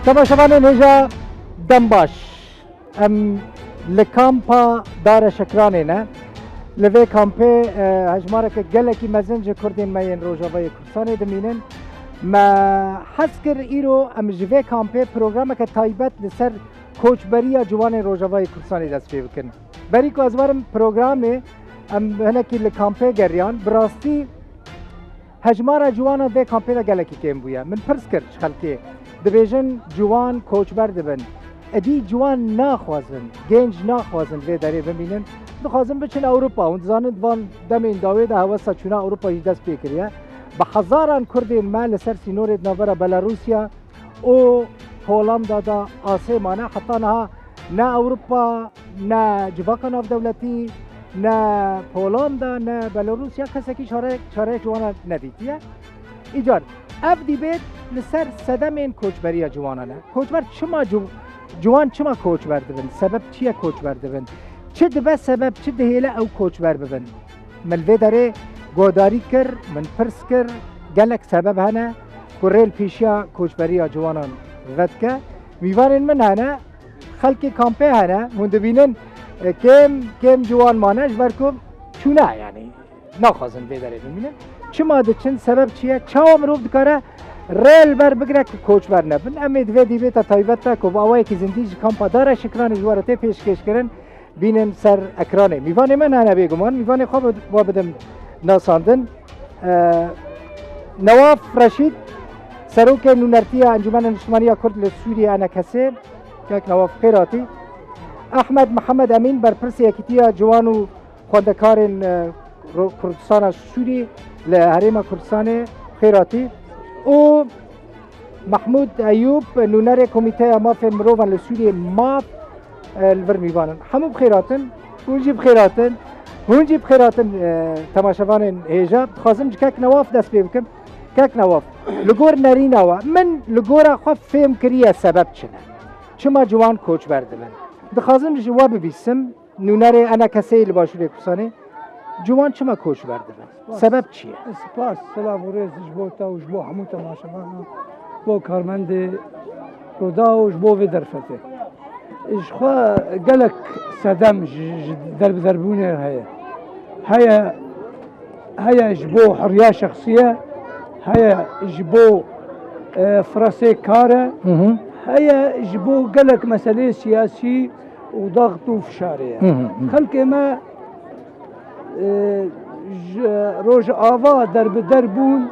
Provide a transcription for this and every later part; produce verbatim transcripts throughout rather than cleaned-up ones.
Temaşevanên hêja, dem baş. Em li kampa Dara Şekranê ne. Li vê kampê, e, hejmareke gelekî mezin ji Kurdên me yên Rojavayê Kurdistanê dimînin. Me hez kir îro em ji vê kampê programeke taybet li ser koçberiya ciwanên Rojavayê Kurdistanê dest pê bikin. Berî ku ez werim programê, em hinekî li kampê geriyan. Bi rastî hejmara ciwanan vê kampê de gelekî kêm bûye. Min pirs kir ji xelkê. Dibêjin ciwan koçber dibin. Edî ciwan naxwazin, genç naxwazin vê derê bimînin. Dixwazin biçin Ewropa. Hûn dizanin van demên dawê de hewesa çûna Ewropa jî dest pê kiriye. Bi hezaran Kurdên me li ser sînorê di navbera Belarusya û Polanda de asê mane. Heta niha ne Ewropa, ne civaka navdewletî, ne Polanda, ne Belarusya kesekî çare-, çareyek ji wana nedîtiye. Îcar ev dîbêt li ser sedemên koçberiya ciwanan e. Koçber çima ciw-, ciwan çima koçber dibin? Sebeb çi ye koçber dibin? Çi dibe sebeb, çi dihêle ew koçber bibin? Min li vê derê guhdarî kir, min pirs kir, gelek sebeb hene ku rê li pêşiya koçberiya ciwanan vedike. Mîvanên min hene, xelkê kampê hene, hûn dibînin, e, kêm, kêm ciwan mane, ji ber ku çûne, yanî naxwazin vê derê bimînin. Çima diçin, sebeb çi ye, çawa mirov dikare rê li ber bigire ku koçber nebin? Em ê di vê dîbêta taybet de ku bi awayekî zindî ji kampa Dara Şikranê ji we re tê pêşkêşkirin, bînin ser ekranê. Mîvanê me hene bêguman, mîvanê xwe bi-, we bidim nasandin. E, Newaf Reşîd, Serokê Nûnertiya Encûmena Niştimanî ya Kurd li Sûriyê, E N K S, kek Newaf xêr hatî. Ehmed Mihemed Emîn, Berpirsê Yekîtiya Ciwan û Xwendekarên, e, Ro-, Kurdistana Sûrî li Herêma Kurdistanê, xêr hatî. Û Mehmûd Eyûb, nûnerê Komîteya Mafên Mirovan li Sûriyê, MAF, e, li vir mîvan in. Hemû bi xêr hatin, hûn jî bi xêr hatin, hûn jî bi xêr hatin, e, temaşevanên hêja. Dixwazim ji kek Newaf dest pê bikim. Kek Newaf, li gor nerîna we, min li gora xwe fêm kiriye sebeb çi ne? Çima ciwan koçber dibin? Dixwazim ji we bibîsim. Nûnerê E N K S'ê li Başûrê Kurdistanê, ciwan çima koçber dibin? Spas. Sebeb çi ye? Spas, silav û rêz ji bo te û ji bo hemû temaşevanan, bo karmendê Roda û ji bo vê derfetê. Ji xwe gelek sedem ji, ji derbiderbûnê heye. Heye, heye ji bo heriya şexsî ye, heye ji bo, e, firasê kar e, Hı hı. heye ji bo gelek meseleyê siyasî û daxt û fişarê ye. Hı hı, hı. Xelkê me, e, ji Rojava derbider bûn,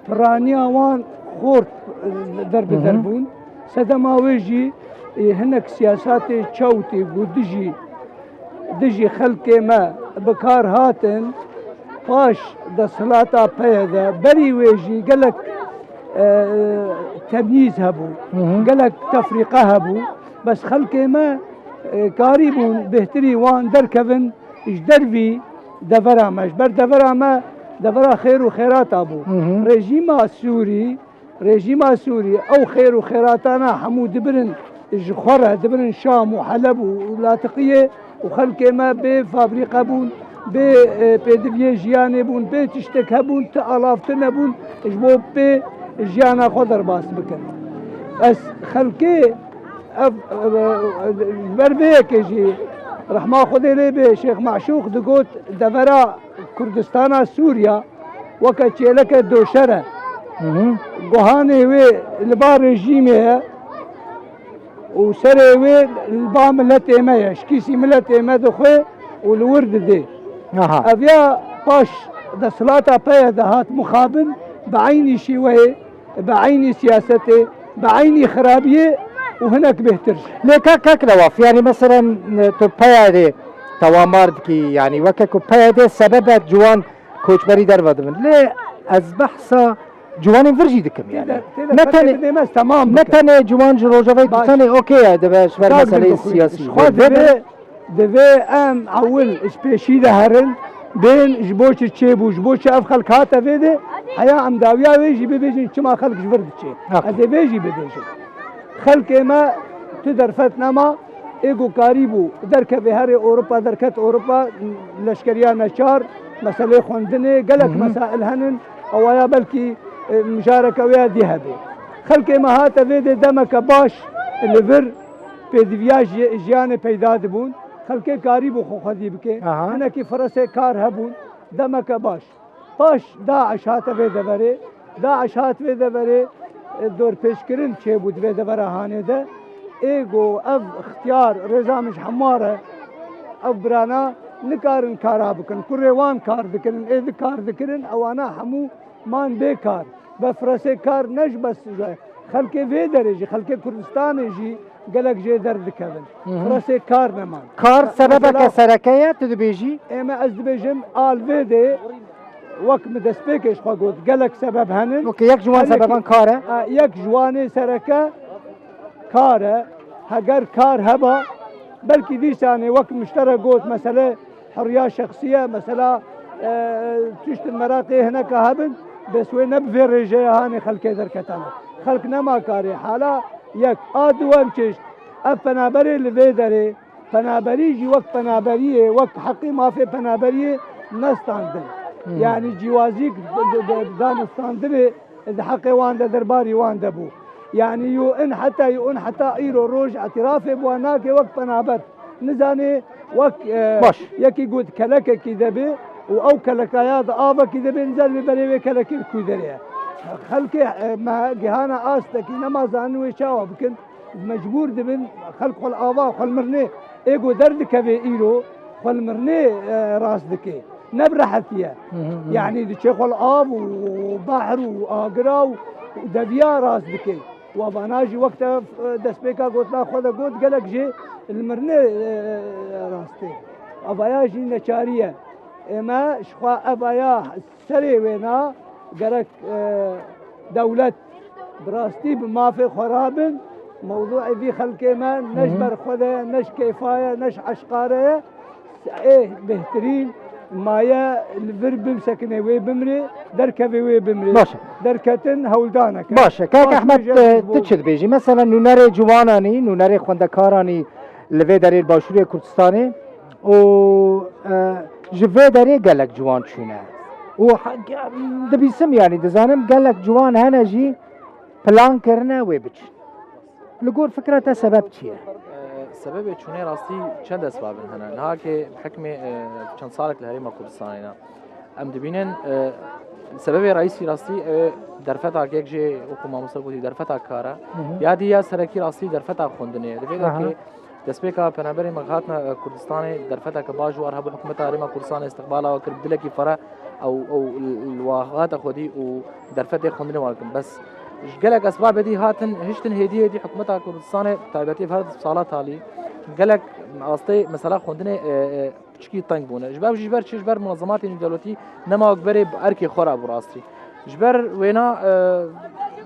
piraniya wan xort, e, derbider Hı hı. bûn. Sedema wê jî, e, hinek siyasatê çewtê ku dijî, dijî xelkê me bi kar hatin, paş desthilata P Y D, berî wê jî gelek, e, temyîz hebû, Hı hı. gelek tefrîqe hebû. Bes xelkê me, e, karîbûn bêhtirî wan derkevin ji dervî devera me. Ji ber devera me devera xêr û xêrata bû. Hı hı. Rejîma Sûrî, rejîma Sûrî ew xêr û xêratana hemû dibirin ji xwe re, dibirin Şam û Heleb û Latiqiyê û xelkê me bê fabrîqe bûn, bê, e, pêdiviyê jiyanê bûn, bê tiştek hebûn, ti alavtine bûn ji bo pê jiyana xwe derbas bikin. Ez xelkê ev, e, e, ji ber vê yekê jî rehma Xwedê lê bê Şêx Maşûq digot, devera Kurdistana Sûriya weke çêleke doşer e. Hı hı. Guhanê wê li ba rejîmê ye û serê wê li ba miletê me ye. Ji kîsî miletê me dixwe û li wir didê. Aha. Ev ya paş desthilata P Y D hat mixabin bi eynî şêweyê, bi eynî siyasetê, bi eynî xirabiyê û hinek bêhtir jî. Lê kak, kak Newaf, yanî meselen, e, tu P Y D'ê tewamar dikî, yanî weke ku P Y D sebebek ciwan koçberî derve dibin. Lê ez behsa ciwanên vir jî dikim, yanî. Tê de, tê de Ne ferqê tenê, bidê me, ez temam ne bikim. tenê ciwan ji Rojavayê Baş. Kurdistanê okey ye, dibe ji ber Kak meseleyê Dildoxî, siyasî. ji xwe Vê, vê, divê, divê em ewil ji pêşî de herin, bên ji bo çi çêbû, ji bo çi ev xelk hate vê de, heya em dawiya wê jî bibêjin çima xelk ji vir diçê. Okey. Ez ê vê jî bibêjim. Xelkê me tu derfet nema, ê ku karîbû derkeve herê Ewropa, derket Ewropa, leşkeriya neçar, meselê xwendinê, gelek Hı hı. mesail henin, ewaya belkî, e, mijareke wê ya dî hebe. Xelkê me hate vê dê demeke baş li vir pêdiviya ji-, jiyanê peyda dibûn. Xelkê karîbû xwe xwedî bike. Aha. Hinekî firesê kar hebûn. Demeke baş. Paş DAIŞ hate vê deverê. DAIŞ hat vê deverê, e, dorpêçkirin çêbû di vê devera hanê de. Ê go ev ixtiyar rêza min ji hemû re, ev birana nikarin kara bikin. Kurê wan kar dikirin, êdî kar dikirin, ewana hemû man bê kar. Ve firesê kar ne ji bes xelkê vê derê jî, xelkê Kurdistanê jî gelek jê derdikevin. Hı hı. Firesê kar neman. Kar sebebeke Mesela, sereke ye, tu dibêjî? Ême ez dibêjim, a li vê dê, wek min destpêkê ji xwe got, gelek sebeb henin. Weke yek ji wan Her yekî sebeban kar e? A, yek ji wanê sereke kar e. Heger kar heba, belkî dîsanê wek min ji te re got, mesele hiriya şexsî ye, mesela, e, tiştin meraqê hineka hebin, bes wê ne bi vê rêjeyê hanê xelkê derketane. Xelk nema karê. Hala yek. A duwem çeşt, ev penaberê li vê derê, penaberî jî wek penaberiyê, wek heqî mafê penaberiyê nestandin. Hmm. Yanî cîwazîk d-, d-, d-, danistandinê di heqê wan de, derbarî wan de bû. Yanî U N heta, U N heta îro roj îtirafê bi wan nake wek penaber. Nizanê wek, e, Baş. yekî got kelekekî de bê û ew kelekaya di avekî de bê, nizanê berê wê kelekê li ku derê ye. Xelkê, e, me gihana astekî nema zanin wê çawa bikin. Mecbûr dibin xelk xwe li ava, xwe li mirinê ê ku derdikeve îro, xwe li mirinê, e, rast dike. Ne bi rehetî ye. Hı hı hı. Yanî diçe xwe li av û behr û agira û, û deviya rast dike. Û evana jî wek te, e, destpêka gotina xwe de got, gelek jê li mirinê, e, rast tê. Evaya jî neçarî ye. Ême ji xwe evaya Serê wêna gerek, e, dewlet bi rastî bi mafê xwe rabin, mewdûê vî xelkê me ne ji Hı hı. ber xwe de ye, ne ji kêfa ye, ne ji eşqa re ye. Ê bêhtirîn maye li vir bimsekine wê bimrê, derkeve wê bimrê. Baş e. Derketin hewldaneke. Baş e. Kak Baş Ehmed, wê jî e, ji bo tu çi dibêjî? Mesela nûnerê ciwananî, nûnerê xwendekaranî li vê derê li Başûrê Kurdistanê û, e, ji vê derê gelek ciwan çûne. Û ha-, ge-, dibîsim, yanî dizanim gelek ciwan hene jî plan kirine wê biçin. Li gor fikra te sebeb çi ye? E, sebebê çûnê rastî çend esbabin hene. Niha ke bi hikmê, e, çend salek li Herêma Kurdistanê ne. Em dibînin, e, sebebê reîsî rastî, e, derfeta yek jê wekû mamoste gotî derfeta kar e. Hı hı. Ya dî ya serekî rastî derfeta xwendinê ye. Li vê Aha. derkê destpêka penaberê me hatine, e, Kurdistanê derfeteke baş û war hebû hikûmeta Herêma Kurdistanê îstiqbala we kir bi dilekî fereh ew, ew li, li wa hate xwedî û derfetê xwendinê wan kirin. Bes ji gelek esbabê dî hatin hiştin hêdî hêdî hikûmeta Kurdistanê taybetî ev her sala talî gelek rastê mesela xwendinê, e, e, piçikî teng bûne. Ji ber, ji ber çi? Ji ber munezematê nêwdewletî nema wek berê bi erkê xwe re bû rastî. Ji ber wêna,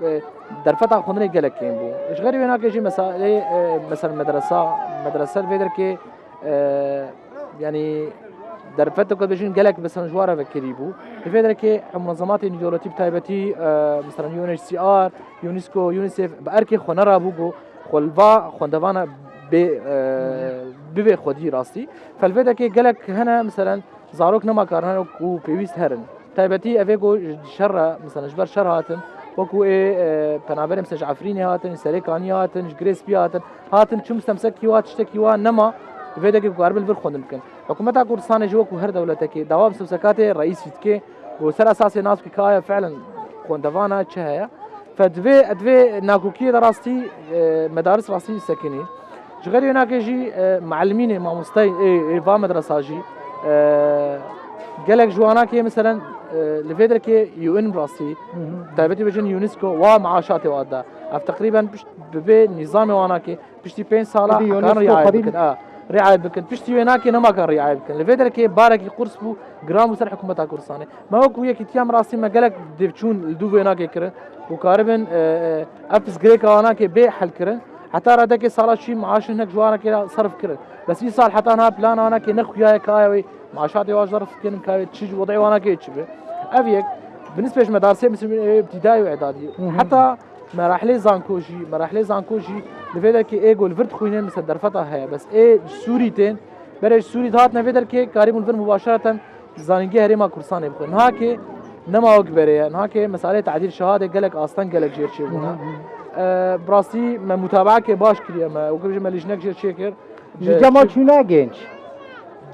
e, e, derfeta xwendinê gelek kêm bû. Ji xêrî wênakê jî meselê, e, mesela medresa, medrese li vê derkê, e, yanî derfet ku dibêjin gelek mesela ji wan re vekirî bû. Li vê derkê munezematê nêwdewletî bi taybetî, e, mesela U N H C R, UNESCO, UNICEF bi erkê xwe nerabû ku xwe li va xwendevana bê, e, bibê xwedî rastî. Felvêdekê gelek hene, miselen, zarok nema karine ku pêwîst herin. Taybetî evê ku ji şer re, miselen, ji ber şer hatin, wekû ê, e, penaberê, miselen, ji Efrînê hatin, ji Serê Kaniyê hatin, ji Girê Spî hatin, hatin çûn miselen, kî wa tiştekî wa nema, vêdekê ku karibin li vir xwendin bikin. Hikûmeta Kurdistanê jî wekû her dewletekê dawa miselen katê reîsî dike, ku ser esasê nas bike ka aya fiilen xwendevana çi heye. Fe divê, divê nakokiyê de rastî, e, medaris rastî sekinî. Ji xêrî wênakê jî, e, mealimînê, mamosteyê, ê, ê va medresa jî, e, gelek ji wanakê, meselen, e, li vê derkê U N rastî, Hı hı. taybetî bêjin UNESCO, wa maaşatê wa da. Ev teqrîben pişt bi vê nîzamê wanakê, piştî pênc sala Êdî hekan UNESCO riayet xwedî bikin. A, riayet bikin. Piştî wênakê nema kan riayet bikin. Li vê derkê barekî qurs bû, giran bû ser hikûmeta Kurdistanê. Me wekû yekîtiya me rastî me gelek dêvçûn li dû wênakê kirin ku karibin, e, e, ev pirsgirêka wanakê bê helkirin. Heta redekê sala çî maaşên hinek ji wanakê re serf kirin. Bes îsal heta niha plana wanakê nexuyaye ka aya wê maaşatê wa zerf kirin, ka wê çi ji wedê wanakê çi be. Ev yek, bi nisbê ji medarsê misilmî ê îbtîdayî û îdadî. Hı hı. Heta merahlê zanko jî, merahlê zanko jî li vê derkê ê ku li vir dixwînin, misal derfeta heye. Bes ê ji Sûrî tên, berê ji Sûrî dihatine vê derkê, karîbûn vir mubaşereten zanîngehê Herêma Kurdistanê bixwin. Niha kê Nema wek berê ye. Niha ke meseleyê tadîl şehadê gelek asteng gelek jêr çêbûne. Hı hı. E, bi rastî me mutabaeke baş kiriye me. Wekî bêjim me lîjnek jêr çêkir. Ji E, cema çi- çûne genç.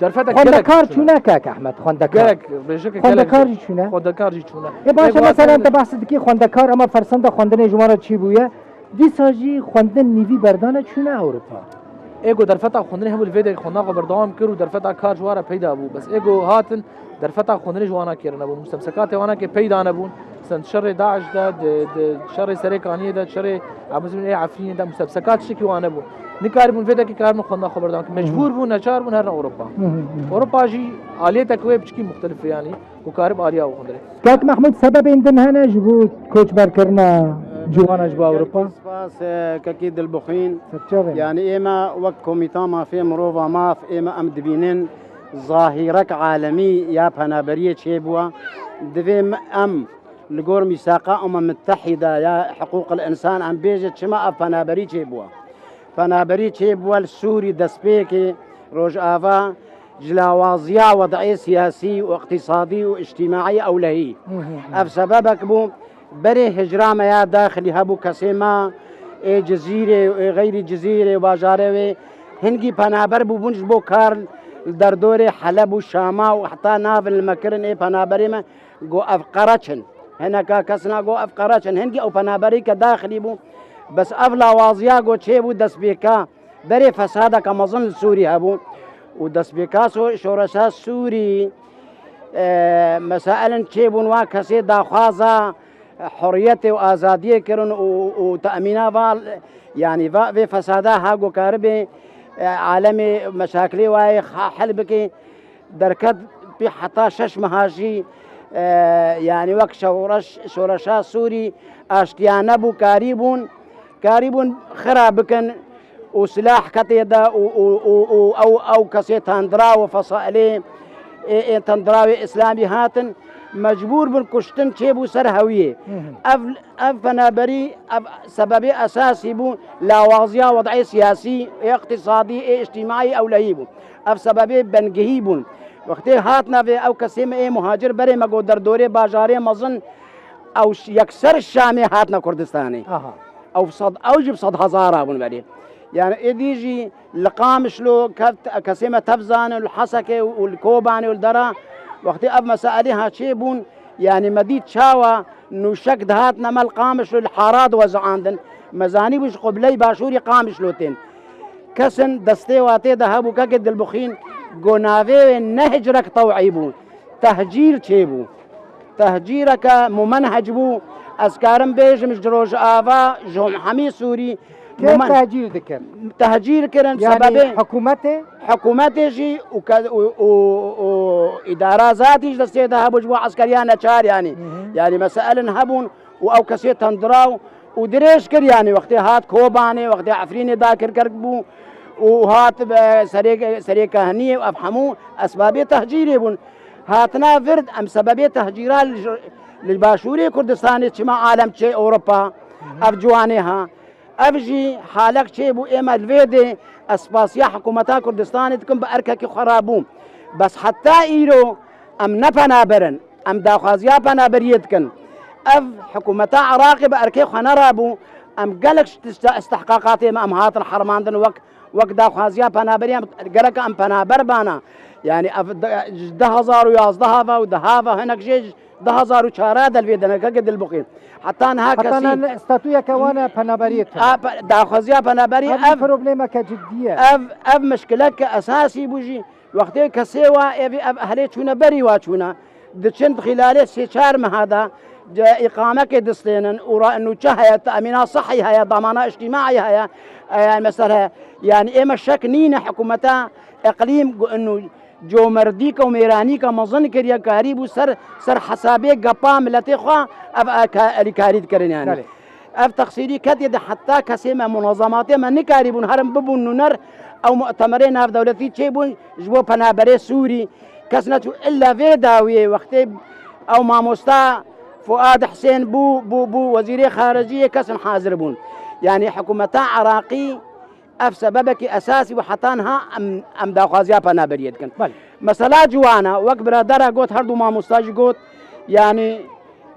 Derfetek gelek Xwendekar çûne kek Ehmed, xwendekar. Gelek, rêjeke gelek. Xwendekar jî çûne. Xwendekar jî çûne. Ê baş e, mesela te behs dikî xwendekar ama fersenda xwendinê ji wan re çi bûye? Dîsa jî xwendin nîvî berdane çûne Ewropa. Ê ku derfeta xwendinê hebû li vê derê xwendina xwe berdewam kir û derfeta kar ji wan re peyda bû. Bes ê ku hatin derfeta xwendinê ji wana kêrine bûn. Mustemsekatê wana ke peyda nebûn. Sen şerê DAIŞ de, di, di şerê Serê Kaniyê de, şerê Ebûzîn ê Efrînê de mustemsekat tiştekî wane bûn. Nikaribûn vê derê karibûn xwendina xwe berdewam kin. Mecbûr bûn, neçar bûn, herine Ewropa. Ewropa jî aliyeteke wê piçkî muxtelif e yanî. Ku karib aliya û xwendinê. Kak Mehmûd, sebebên din hene ji bo koçberkirina ciwana ji bo Ewropa? Spas, e, Kekî Dilbixwîn. Serçavên. Yanî ême wek Komîta Mafê Mirova maf ême em dibînin zahîrek alemî ya penaberiyê çêbûye. Divê em li gor mîsaqa Umem Mitehîde ya hiqûqil însan em bêjin çima ev penaberî çêbûye. Penaberî çêbûye li Sûrî destpêkê Rojava ji lawaziya wed'ê siyasî û iqtîsadî û îctîmaî ewlehî. Ev sebebek bû berê hicra me ya daxilî hebû kesê me ê Cizîrê û ê xeyrî Cizîrê û bajarê wê hingî penaber bûbûn ji bo kar li derdorê Heleb û Şama û heta navin li me kirin ê penaberê me got ev qereç in. Hineka kesina got ev qereç in. Hingî ew penaberî ke daxilî bû. Bes ev lawaziya got çêbû destpêka. Berê fesadeke mezin li Sûrî hebû û destpêka so- şoreşa Sûrî, e, mesailin çêbûn wa kesê daxwaza hurriyetê û azadiyê kirin û, û te'mîna va, yanî va, vê fesada ha ku karibe, e, alemê meşakilê wayê ha hel bike. Derket pê heta şeş meha jî, e, yanî wek şoreş, şoreşa Sûrî aştiyane bû, karîbûn, karîbûn xira bikin û silah ketê de û, û, û, û ew, ew kesê tendira û fesailê ê, ê tendira wê îslamî hatin, mecbûr bin kuştin çêbû ser hewiyê. Ev, ev penaberî, ev sebebê esasî bû, lawaziya wed'ê siyasî, ê iqtîsadî, ê îctîmaî ewlehî bû. Ev sebebê bengehî bûn. Wextê hatine vê ew kesê me ê muhacir berê me got derdorê bajarê mezin ew ş- yekser Şamê hatine Kurdistanê. Aha. Ew sed, ew jî bi sed hezara bûn berê. Yani êdî jî li Qamişlo keft, kesê me tev zanin, li Hesekê û li Kobanê û li Dera. Wextê ev mesailê ha çê bûn, yani me dît çawa nûşek dihatine me li Qamişlo li hara diweziandin. Me zanîbû ji qibley başûrî Qamişlo tên. Kesin destê watê de hebû kekê Dilbixwîn, go navê wê ne hicrek tew'î bû, tehcîr çêbû. Tehcîreke mumenhec bû, ez karim bêjim ji Rojava, ji hemî Sûrî. Kê mumen- tehcîr dikir? Tehcîr kirin, yanî sebebê hikûmetê? Hikûmetê jî û ke- û, û, û îdara zatî ji destê de hebû ji bo eskeriya neçar yanî. Hı hı. Yanî meselin hebûn û ew kesê tendiraw û dirêj kir, yanî wextê hat Kobanê, wextê Efrînê dakirkerk bû û hat be serê, serê kehniyê û ev hemû esbabê tehcîrê bûn. Hatina vir em sebebê tehcîra li, li başûrê Kurdistanê çima alem çê Ewropa, ev ciwanê ha. Ev jî halek çêbû ême li vê dê ez spasiya hikûmeta Kurdistanê dikim bi erkekî xwe rabû. Bes heta îro em ne penaber in. Em daxwaziya penaberiyê dikin. Ev hikûmeta Iraqê bi erkê xwe nerabû. Em gelek ji tişta istihqaqatê me em hatin hermandin wek, wek daxwaziya penaberiyê em gerek em penaber bana. Yani ev de- ji du hezar û yazdeh ve û deha ve hinek jê ji du hezar û çar de li vê denekeke Dilbixwîn. Heta niha Heta kesî ne statuyeke wan e penaberiyê tune. A, pe- daxwaziya penaberiyê Ev ev problemeke cidî ye. Ev, ev mişkileke esasî bû jî. Wextê kesê wa evî ev ehlê çûne berî wa çûne. Diçin di xîlalê sê çar meha de, de îqamekê distênin û ra nûçe heye, temîna sihî heye, damana îctîmaî heye, e, yani mesele heye. Yani ême şek nîne hikûmeta iqlîm gu inu comerdîke û mêranîke mezin kiriye, karîbû ser, ser hesabê gepa miletê xwe ev eka-, elîkarî dikirin yani. Belê. Ev teqsîrî ketiye de heta kesê me, munazematê me nikarîbûn herin bibûn nûner, ew mu'temerê navdewletî çêbûn ji bo penaberê Sûrî. Kes neçû illa vê dawiyê wextê ew mamosta Fuad Husên bû, bû, bû wezîrê xariciyê kesin hazir bûn. Yani hikûmeta Iraqî ev sebebekî esasî bû heta niha em, em daxwaziya penaberiyê dikin. Belê. Mesela ciwana, wek biradera got, her du mamosta jî got, Yani,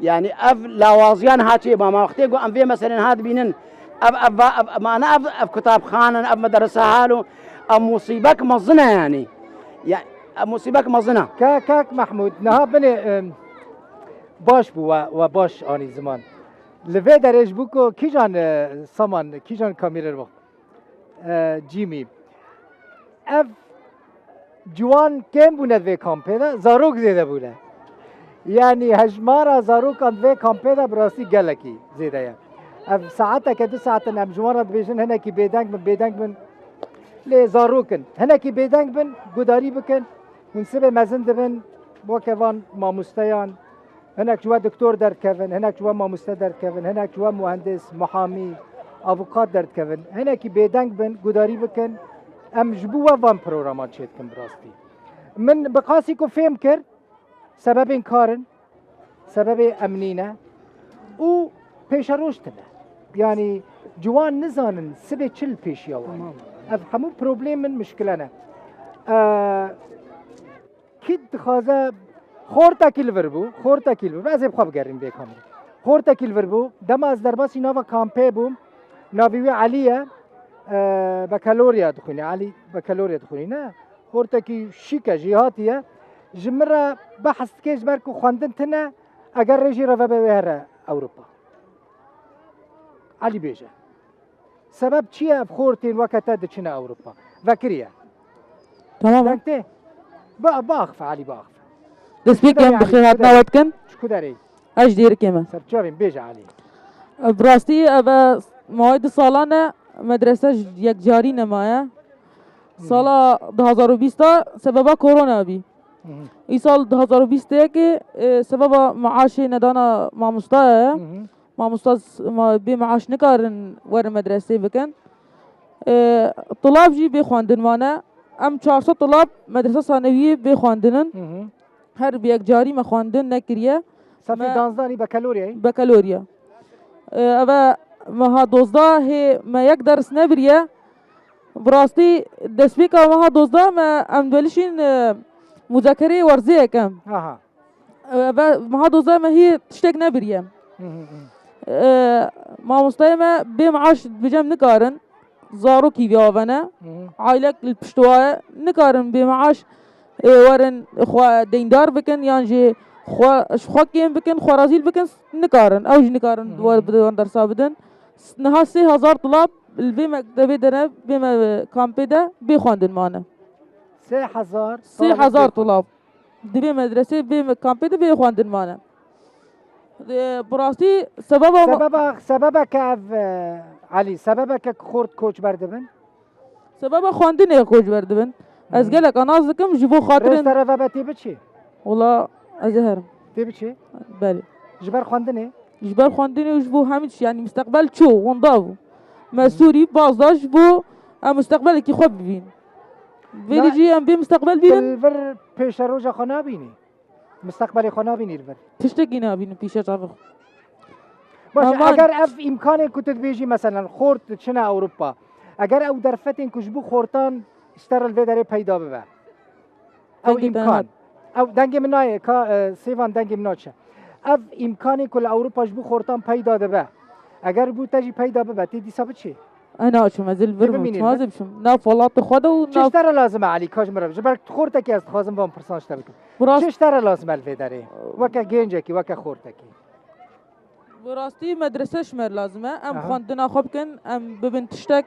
yani ev lawaziyan ha çê ma, ma wextê ku em vê meselên ha dibînin, ev, ev, ev, mane ev, ev kutabxanin, ev medrese halo, ev musîbek mezin e yani. Ya, ev musîbek mezin e. Ka-, kak Mahmud, niha binê, em, baş bû we, we baş anî ziman. Li vê derê ji bo ku kîjan, e, saman, kîjan kamîrer bak. E, Cîmî. Ev ciwan kêm bûne di vê kampê de, zarok zêde bûne. Yanî hejmara zarokan di vê kampê de bi rastî gelekî zêde ye. Ev saeteke du saet in em ji wan re dibêjin, hinekî bêdeng bin, bêdeng bin. Lê zarok in. Hinekî bêdeng bin, gudarî bikin. Hûn sibê mezin dibin, weke van mamosteyan, hinek ji we doktor derdikevin, hinek ji we mamoste derdikevin, hinek ji we muhendis, muhamî, avukat derdikevin. Hinekî bêdeng bin, gudarî bikin. Em ji bo we van programan çêdikin bi rastî. Min bi qasî ku fêm kir, sebebên kar in, sebebê emnî ne û pêşeroj tune. Yanî ciwan nizanin sibê çi li pêşiya wan. Tamam. Ev hemû problemin, mişkile ne. Eee, Kî dixwaze xortekî li vir bû, xortekî li vir bû. Ez ê bi xwe bigerîm vê kamerê. Xortekî li vir bû. Dema ez derbasî nava kampê bûm, navê wî Elî ye. E, bekaloriya dixwîne. Elî bekaloriya dixwîne. Xortekî şîk e, jêhatî ye. Ji min re behs dike ji ber ku xwendin tune, eger rêjî re vebe wê here Ewropa. Elî bêje. Sebeb çi ye ev xortên weke te diçine Ewropa? Vekiriye. Tamam. Deng tê? Ba-, biaxife, Elî, biaxife. Destpêkê em bi xêr hatina we dikin. Ji ku derê? Ez ji Dêrikê me. Ser çavên, bêje Elî. Bi rastî ev e, mawê du salan e medrese ji yekcarî nemaye. Hı hı. Sala du hazar û bîst a sebeba korona bî. Hı hı. Îsal du hazar û bîst û yekê, e, sebeba maaşê nedana mamosta ye. Hı hı. Mamosta s-, ma-, bê maaş nikarin werin medresê bikin. E, tulav jî bê xwendin mane. Em çar sed tulav medresa sanewiyê bê xwendin in. Hı hı. Her bi yekcarî me xwendin nekiriye. Sefê Me- danzdanî bekaloriyayî? Bekaloriya. E, eve meha dozda hê me yek ders nebiriye. Bi rastî destpêka meha dozda me em dibelişîn, e, muzekereyê werzê yekem. Aha. E, ve meha dozda me hî tiştek nebiriye. Hı hı hı. E, mamostayê me bê maaş dibêjim nikarin. Zarokî vî avene. Hı hı. Ailek li pişt wa ye. Nikarin bê maaş, e, werin xwe deyndar bikin yan jî xwe, ji xwe kêm bikin, xwe razîl bikin, nikarin. Ew jî nikarin Hı hı. wer-, wan dersa bidin. S-, niha sê hezar tulab li vê mektebê de ne, vê me-, kampê de bê xwendin mane. Sê hezar Sê hezar tulab. Di vê medresê, vê me-, kampê de vê xwendin mane. E, bi rastî sebeba Sebeba, sebebeke ev, e, Elî, sebebeke ku xort koçber dibin? Sebeba xwendinê koçber dibin. Ez Hı. gelek nas dikim ji bo xatirin Rêz te re vebe tê biçî? Wala ez ê herim. Tê biçî? Belê. Ji ber xwendinê? Ji ber xwendinê û ji bo hemî tişt, yanî misteqbel çû, winda bû. Me Hı. Sûrî baz da ji bo em misteqbelekî xwe bibîn. Vêrî Na- jî em bê misteqbel bînin. Li vir pêşeroja xwe nabînî? Misteqbelê xwe nabînî li vir? Tiştekî nabînim pîşe çavê xwe. Baş, Aman. Eger ev îmkanên ku tu dibêjî, meselen, xort diçine Ewropa, eger ew derfetên ku ji bo xortan ji te re li vê derê peyda bibe. Ew Dengê te îmkan. hat. Ew dengê min nayê, ka, e, Sêvan, dengê min naçe. Ev îmkanên ku li Ewropa ji bo xortan peyda dibe, eger bo te jî peyda bibe, tê dîsa biçî? Ez naçim, ez ê li vir Ê bimînî bim, li vir? Ez ê biçim. Nav welatê xwe de û Çi nav ji te re lazim e Elî, ka ji min re? Ji ber xortekî ez dixwazim van pirsan ji te bikim. Bi rast- Çi ji te re lazim e li vê derê? Weke gencekî, weke xortekî. Bi rastî medrese ji me re lazim e. Em Aha. xwendina xwe bikin, em bibin tiştek,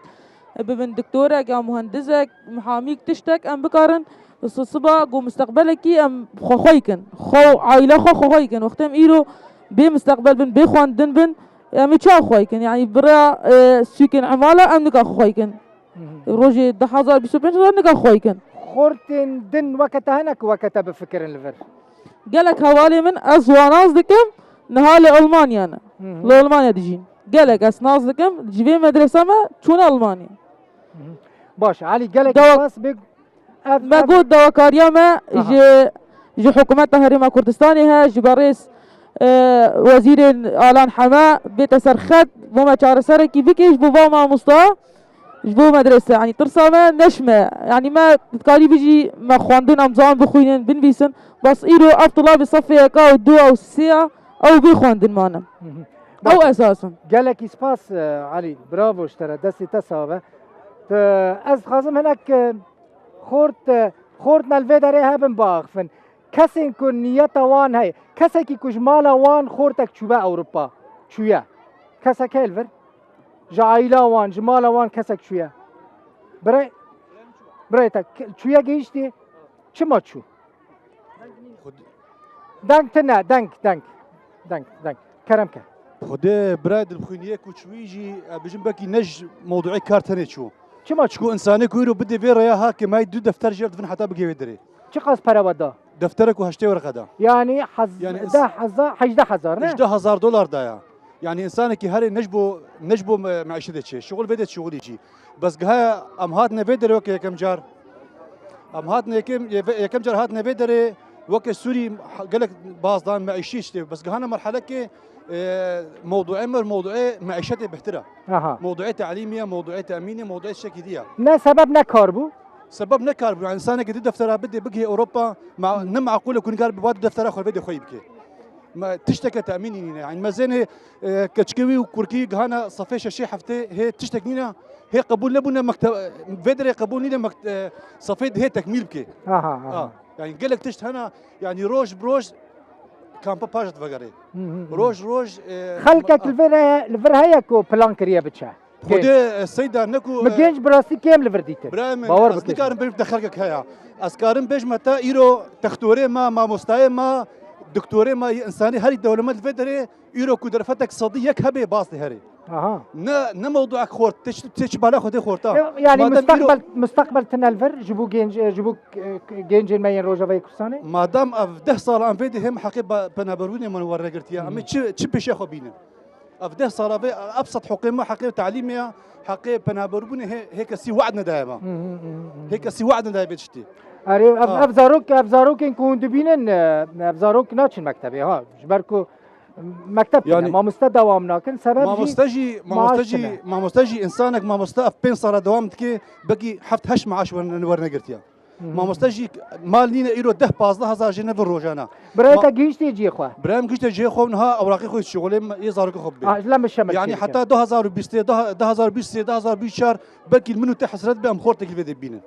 bibin doktorek ya muhendisek, mihamîk tiştek em bikarin. Si-, siba ku misteqbelekî em xwe xwey kin. Xwe û aîla xwe xwe xwey kin. Wextê em îro bê misteqbel bin, bê xwendin bin, em ê çawa xwey kin? Yanî bi rêya, e, sûkên emala em nika xwe xwey kin. Hı hı. Rojê du hezar bîst û pênc re nika xwey kin. Xortên din weke te hene ku weke te bifikirin li vir? Gelek hevalê min, ez wan nas dikim, niha li Almanya ne. Hı hı. Li Almanya dijîn. Gelek ez nas dikim, ji vê medresa me çûne Almanya. Hı hı. Baş, Elî, gelek Dewa- spas. Bê-, ev, Me ev got dawakariya me Aha. ji, ji hikûmeta Herêma Kurdistanê he, ji berêz, e, wezîrên Alan Heme bête ser xet, bo me çareserekî bike ji bo va mamosta. Ji bo medrese, yanî tirsa me neşme. Yanî me dikarî bijî me xwendin em zanin bixwînin, binivîsin. Bes îro ev tulabi sefê yeka û du ew sê ya, ew bê xwendin mane. Ew esas in. Gelekî spas, e, Elî. Bravo ji te re. Destê te sax be. Tu, ez dixwazim hinek, e, xort, e, xort me li vê derê hebin biaxifin. Kesên ku niyeta wan heye. Kesekî ku ji mala wan xortek çûbe Ewropa. Çûye. Kesek heye li vir? Ji aîla wan, ji mala wan kesek çûye. Birê, birê te, ke-, çûye gihîştî? Çima çû? Deng tune, deng, deng. Deng, deng. Kerem ke. Xwedê birayê dilxwîniyê ku çûyî jî, e, bijim bekî ne ji mewduê kar tenê çû. Çima çû? Çiku insanê ku îro bidê vê rêya ha kêmayî du defter jê re divin heta bigê wê derê. Çiqas pere we da? Deftere ku heştê werqe da. Yanî hez-, Yani ins-, deh hezar, hejdeh hezar, ne? Hejdeh hezar dolar da ya. Yani insanekî herê ne ji bo, ne ji bo me-, meîşetê çê. Şixul vê de şixulî jî. Bes gihaya em hatine vê derê weke yekem car. Em hatine yekem, ye-, yekem car hatine vê derê weke Sûrî ha-, gelek bazdan meîşî işte. Bes gihana merhelekê, e, mewduê me, mewduê meîşetê bihtir e. Aha. Mewduê telîmî ye, mewduê temînê, mewduê tiştekî dî ye. Ne sebeb ne kar bû? Sebeb ne kar bû. Yani insanekî di deftera bidê, bigihê Ewropa, ma-, ne meqûl e ku nikar bi va du deftera xwe vê de xweyî bike. Me tişteke temînî nîne. Yani mezênê, e, keçikê wî û kurkî gihana sefê şeşê heftê hê tiştek nîne, hê qebûl nebûne mekte-, vê derê qebûl nîne mekt-, e, sefê dihê tekmîl bike. Aha, aha. Ha, yani gelek tişt hene, yani roj bi roj kampa paş divegerê. Hı, hı, hı. Roj roj, e, Xelkek ma- li vir heye, li vir heye ku plan kiriye biçe. Xwedê, e, seyda ne ku, Min e, genç bi rastî kêm li vir dîtin. Birayê min, Bawer ez bike. Nikarim bêjim te xelkek heye. Ez karim bêjme te îro textorê me, mamostayê me, doktorê me yê însanî herî dewlemend li vê derê îro ku derfetek sedî yek hebe bas dihere. Aha. Ne, ne mewduek xort, tê çi, tê çi bala xwe tê xorta. E, yani Madem îro mustaqbel, mustaqbel tine li vir ji bo genc, ji bo, e, gencên me yên Rojavayê Kurdistanê? Madem ev deh sala em vê dihê me heqê ba-, penaberbûnê me wernegirtiye, em ê çi, çi pêşiya xwe bînin? Ev deh sala vê, ev sed heqê me, heqê telîmê ya, heqê penaberbûnê hê, hê kesî we'd nedaye me. Hı hı, hı hı. Hê kesî we'd nedaye vê tiştî. Erê, ev, Ha. ev zarok, ev zarokên ku hûn dibînin, e, ev zarok naçin mektebê, ha. Ji ber ku mekteb tune, Yani mamoste dewam nakin, sebeb jî Mamoste jî, mamoste maaş jî, tune. Mamoste jî, insanek mamoste ev pênc sala dewam dike, belkî heft heşt maaş werne-, wernegirtiye. Hı hı. Mamoste jî mal nîne îro deh pazdeh hezar jê nevin rojana. Birayê Ma- te gihîştê cihê xwe? Birayê min gihîşte cihê xwe, niha ewraqê xwe şixulê me, yê zarokê xwe bibê. Ah, ji lem min şemil Yani çêdikin. Heta du hezar û bîst, du hezar û bîst, du hezar û bîst û çar, belkî li min û te hesret be, em xortekî li vê de bînin.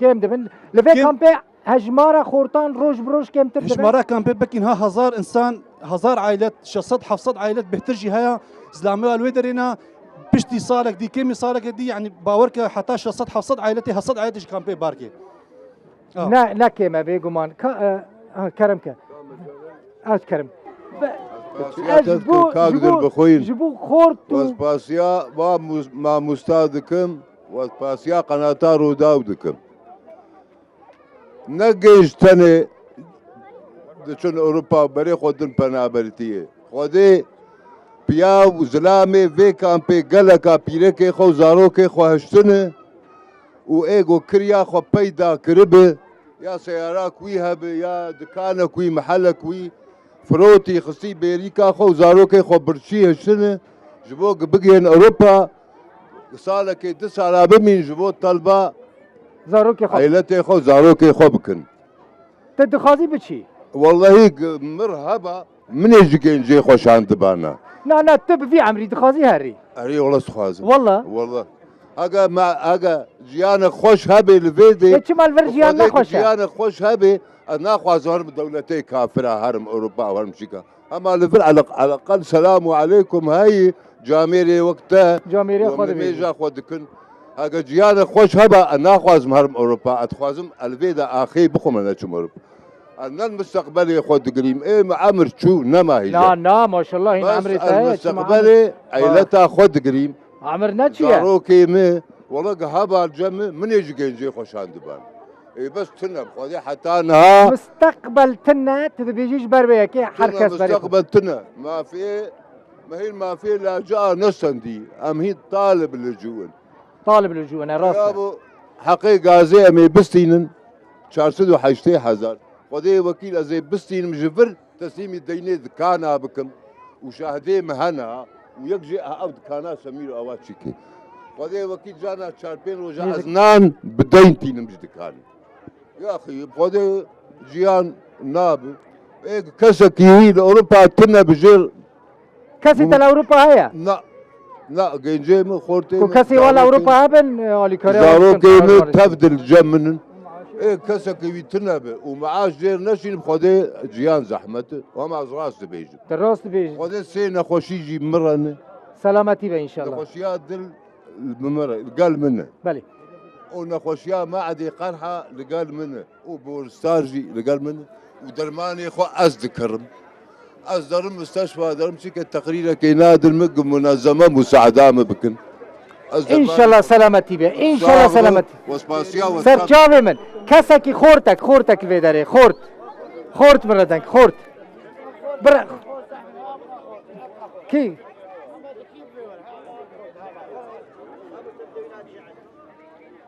Kêm dibin. Li vê Kêm- kampê hejmara xortan roj bi roj kêmtir dibin. Hejmara kampê belkî niha hezar insan, hezar ailet, şeş sed heft sed ailet bêhtir jî heye. Zilamê li wê derê ne, piştî salek dî, kêmî salekê dî, yani bawer ke heta şeş sed heft sed ailetê, heft sed ailetê ji kampê bar kê. Ha. Ne, ne kêm e, bêguman. Ka-, e, ha, kerem ke. Ez kerem. Be-, Spasiya ez te ji bo, dikim, kak ji bo, dilbixwîn. Ji bo xort û Spasiya va muz-, mamosta dikim, ve spasiya qenata Rûdaw dikim. Ne genç tenê diçin Ewropa û berê xwe din penabertiyê. Xwedê piyav û zilamê vê kampê geleka pîrekê xwe û zarokê xwe hiştine û ê ku kiriya xwe peyda kiribe, ya seyarak wî hebe, ya dikanek wî, mehelek wî, firotî xistî bêrîka xwe û zarokê xwe birçî hiştine, ji bo ku bigihên Ewropa, salekê du sala bimîn ji bo telba Zarokê xwe. Eyletê xwe, zarokê xwe bikin. Tu dixwazî biçî? Wellehî g-, mir heba, min ê ji gencê xwe şandibana. Na, na, tu bi vî emrî dixwazî herî? Erê, wela dixwazim. Wela? Wela. Ege me, ege jiyanek xweş hebê li vê dê, Ê, çima li vir bi jiyan Xwedê nexweş e? Jiyanek xweş hebê, ez naxwazim herim dewletê kafira, herim Ewropa, herim çîka. Hema li vir ele-, eleqel selam û eleykum heyî, camêrê wek te Camêrê û xwe dibêjin. Mêja xwe dikin. Heke jiyanek xweş heba, ez naxwazim herim Ewropa, ez dixwazim ez li vê de axê bixwim, ez neçim Ewropa. Ez ne li misteqbelê xwe digirîm, ê min emir çû, nema hîje. Na, na, maşallah, hîn Bes emrê ez te ye, çima misteqbelê emir? Ha. Eyleta xwe digirîm. Emir ne çi ye? Zarokê min, wela ge heba cem min, min ê ji gencê xwe şandiban. Ê bes tune, bi Xwedê heta niha. Misteqbel tune, tu dibêjî ji ber vê yekê her Tune, kes berê xwe. Misteqbel tune. Mafê, me hîn mafê laca nesendî. Em hîn talib licû in. Talib licû in, e, rast e. Ya bu heqê gazê em ê bistînin, çar sed û heştê hezar. Xwedê wekîl ez ê bistînim ji vir. Teslîmî deynê dikana bikim û şahidê min hene û yek jê ev dikana Semîr awa çîkê. Xwedê wekî cana çar pênc roja ez nan bi deyn tînim ji dikanê. Yaxî, Xwedê ciyan nabe. Ê kesekî wî li Ewropa tune bi jêr Kesê te li Ewropa heye? Na, na, gencê min, xortê Ku min, kesê wan li zarokê Ewropa hebin, e, alîkariya wan zarokê bikin, min tev di li cem min in. Ê kesekî wî tune be û meaş jêr neşînim, Xwedê ciyan zehmet e. Ama ez rast dibêjim. Te rast dibêjî. Xwedê sê nexweşî jî mirene. Selametî be înşallah. Nexweşiya dil li min re, li gel min e. Belê. Û nexweşiya me'edê qerha li gel min e. Û borstar jî li gel min e. Û dermanê xwe ez dikirim. Ez derim misteşfa derim, çike teqrîrekê nadin min, ku munezeme musaada min bikin. Ez dermanê İnşallah selametî be. İnşallah Sağ olun. Selametî. Wespasiya we Ser çavê min. Kesekî xortek, xortek li vê derê. Xort. Xort min re denk. Xort. Bira. Kî?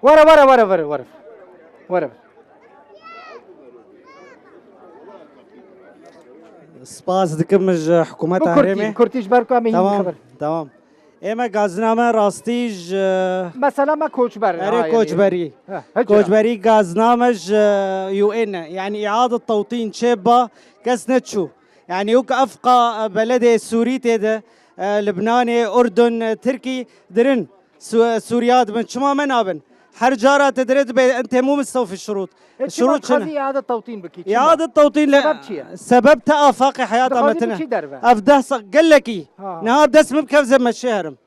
Were, were, were, were, were. Were. Spas dikim ji hikûmeta Bi kurtî, herêmê. Bi kurtî ji ber ku em ê Tamam, xeber. Tamam. Ê me gazname rastî ji Mesela me koçber. Erê ha, yani. Koçberî. Ha, hicra. Koçberî gazname ji U N e. Yani îadet tewtîn çêba kes neçû. Yani wek efqa beledê Sûrî tê de, e, Libnanê, Urdun, e, Tirkî dirin. Su-, Sûriya dibin. Çima me nabin? Her cara te dire dibe, ente mû mistewfî şurût. E, çima Şurût çi ne? Dixwazî îade tewtîn bikî? Çima? Îade tewtîn le-, Sebeb çi ye? Sebeb te afaqê heyata me Dixwazî tine. Biçî derve? Ev deh sa-, gelekî. Ha. Niha dest min bikevze me çê herim.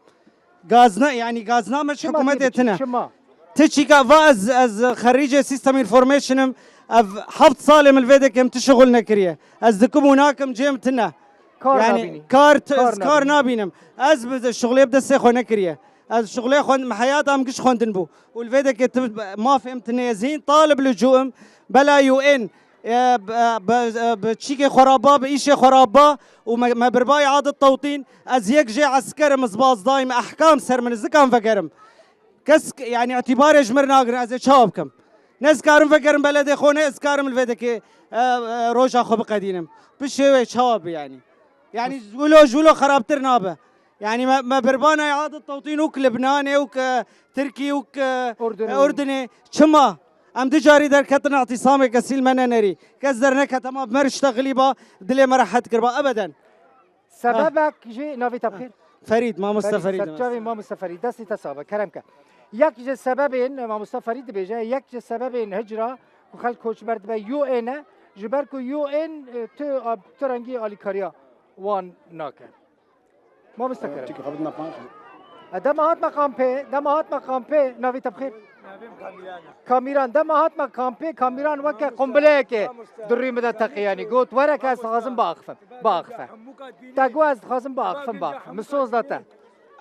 Gazna, yani gazna me ji Çima hikûmetê tê biçî? Tine. Çima? Ti çîka va ez, ez xerîcê System Information im. Ev heft salê min li vê dekim ti şixul nekiriye. Ez dikim û nakim cêm tine. Kar Yani nabînî. Kar, t-, Kar ez kar nabînî. Nabînim. Ez bi şixulê bi destê xwe nekiriye. Ez şixulê xwend-, me heyata em giş xwendin bû. Û li vê dekê tu mafê em tine ye. Zîn talib li cû im, bela U N, e, b-, b-, bi çîkê xwe re ba, bi îşê xwe re ba û me, me birba îadet tewtîn. Ez yek jê esker im, ez bazdayim, ehkam ser min, ez dikan vegerim. Kes, yani, îtîbarê ji min re nagirin, ez ê çawa bikim? Ne ez karim vegerim beledê xwe, ne ez karim li vê dekê, e, e, roja xwe biqedînim. Bi şêwê çawa bi, yani? Yani, ji wilo, ji wilo xerabtir nabe. Yani, me, me birbana îadet tewtîn û ki Libnanê û ki Tirkî û ki Urdun e, û Urdunê. Çima? Em du carî derketin îtîsamê kesî li me nenerî. Kes derneket, ema bi me re ştexilî ba, dilê me rehet kir ba. Ebeden. Sebebek jî navê te bi xêr? Ferîd, mamoste Ferîd, Ferîd, serçavê mamoste Ferîd, destê te sax be, kerem ke. Yek ji sebebên, mamoste Ferîd dibêje, yek ji sebebên hicra ku xelk koçber dibe U N e, ji ber ku U N, e, tu, a, tu rengî alîkariya wan nake. Mamoste kerem. Çiki xebit na panc. E, dema hatme kampê, dema hatme kampê, navê te bi xêr? Navê min Kamîran e. Kamîran, dema hatme kampê, Kamîran weke qumbileyekê di rûyê min de teqî, yanî got, "Were ke ez dixwazim biaxifim, biaxife." Te got, "Ez dixwazim biaxifim, biaxifim." Min soz da te.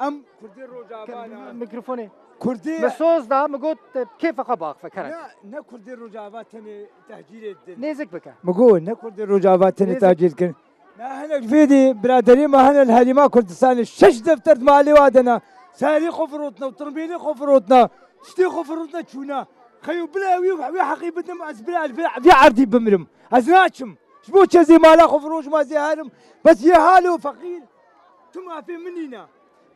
Em Kurdê Rojava ne. Mikrofonê. Kurdê Min soz da, min got, "Kêfa xwe biaxife, kerem." Ne, ne Kurdê Rojava tenê tehcîrê didin. Nêzik bike. Min got, ne Kurdê Rojava tenê Nêzik. Tehcîr dikin. Na hinek vê dê biraderê me hene li Herêma Kurdistanê şeş defter di malê wa de ne. Sarî xwe firotne û tirbêlê xwe firotne. Tiştê xwe firotne çûne. Xeyo bila wî, wî heqî bidim, ez bila vê, vê erdî bimirim. Ez naçim. Ji bo çi ez ê mala xwe firoşim, ez ê herim. Bes yê halo feqîr. Tu mafê min nîne.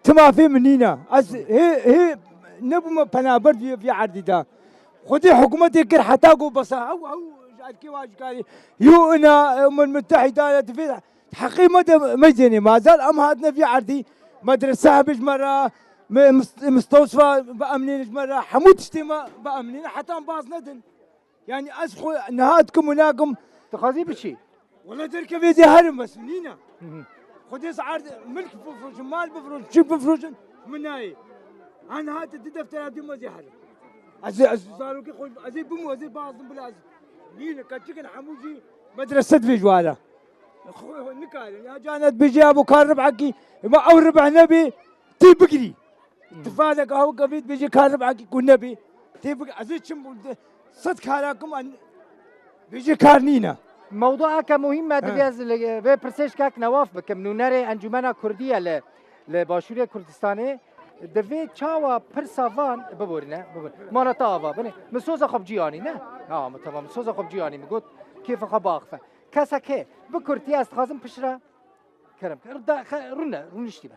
Ti mafê min nîne. Ez hê, hê nebûme penaber vê, vê erdî de. Xwedê hikûmetê kir heta ku besa hew, hew ji erkê wa ji karî. Yo ina, e, Umem Mutehîda ye, divê heqê me de meyzênê. Mazal em hatine vê erdî. Medrese hebê ji me re, me, mist-, mistewsfa biemnêne ji me re. Hemû tiştê me biemnêne. Heta em baz nedin. Yani ez xwe niha dikim û nakim. Dixwazî biçî? Wele derkevê zê herim bes nîne. Hı hı. Xwedê ez erd milk bifroşim, mal bifroşim, çi bifroşim, min nayê. Ha niha te di deftera dî me zê herim. Ez, ez zarokê xwe, ez ê bim û ez ê bazim bila ez. Nîne, keçikin hemû jî medrese divê ji wala. Xwe, xwe nikarin. Ya canet bêje ya bo kar rib'ekî, ma ew rib'e nebê, tê bigirî. Tifadek aho gavê dibêje kar rib'ekî ku nebê. Tê bik-, ez ê çim bû de sed kara kim an bêje kar nîne. Mewdueke muhîm me Ha. divê ez li vê pirsê ji kek Newaf bikim. Nûnerê Encûmena Kurdî ye li, li Başûrê Kurdistanê. Divê çawa pirsa van biborîne, biborîne. Mana te ava, binê. Min soza xwe bi cî anî, ne? Ha, min temam. Min soza xwe bi cî anî. Min got, kêfa xwe biaxife. Kesek hê, bi kurtî ez dixwazim piştre kerem ke. Da, xe-, rûne, rûniştî be.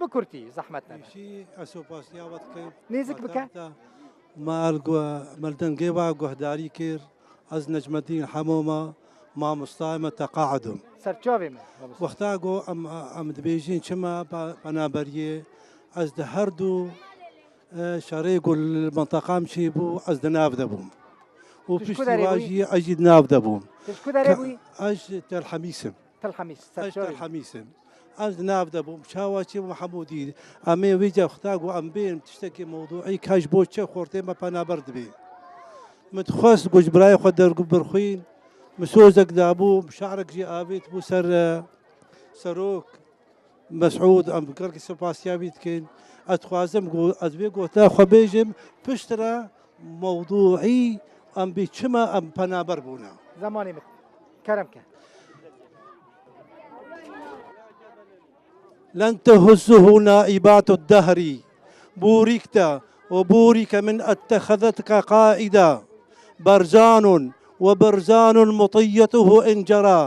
Bi kurtî, zehmet nebe. Pêşî ez sopasiya we dikim. Nêzik bike. Me li gu-, me li dengê we guhdarî kir. Ez Necmeddîn Hemo me, mamostayê me teqaedim. Serçavê me, mamosta. Wexta ku em, em dibêjin çima pe-, penaberiyê, ez di her du, e, şerê ku li menteqam çêbû, ez di nav de bûm. Û Tu ji ku piştî derê wa bûyî? jî ez jî di nav de bûm. Tu ji ku derê Ke-, bûyî? Ez ji Tel Hemîs im. Tel Hemîs, Ez Tel Serçavê. Hemîs im. Ez di nav de bûm. Çawa çêbûm Hemûdî? Em ê vêca xta ku em bên tiştekî mewdûî ka ji bo çi xortê me penaber dibê. Min dixwest ku ji birayê xwe dergu birxwîn, min sozek dabû, şarek jî avêt bû ser, e, serok Mesûd, em gelkî sipasiya wî dikin. Ez dixwazim ku ez vê gotina xwe bêjim, piştre mewdûî em bê çima em penaber bûne. Zemanê min. Kerem ke. لن تهزه نائبات الدهر. بوركت وبورك من اتخذتك قائدا. برزان وبرزان مطيته إن جرى،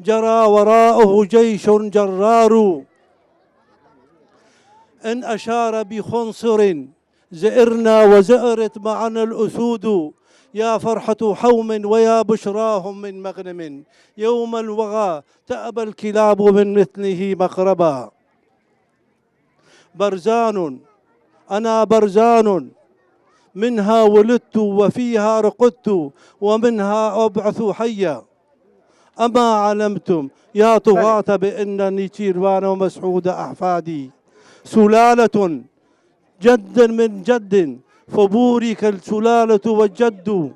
جرى وراءه جيش جرار. إن أشار بخنصر زئرنا وزئرت معنا الأسود، يا فرحة حوم ويا بشراهم من مغنم، يوم الوغى تأبى الكلاب من مثله مقربا. برزان، أنا برزان، منها ولدت وفيها رقدت ومنها أبعث حيا. أما علمتم يا طغاة بأن نيتشيروان ومسعود أحفادي سلالة جد من جد، فبورك السلالة والجد.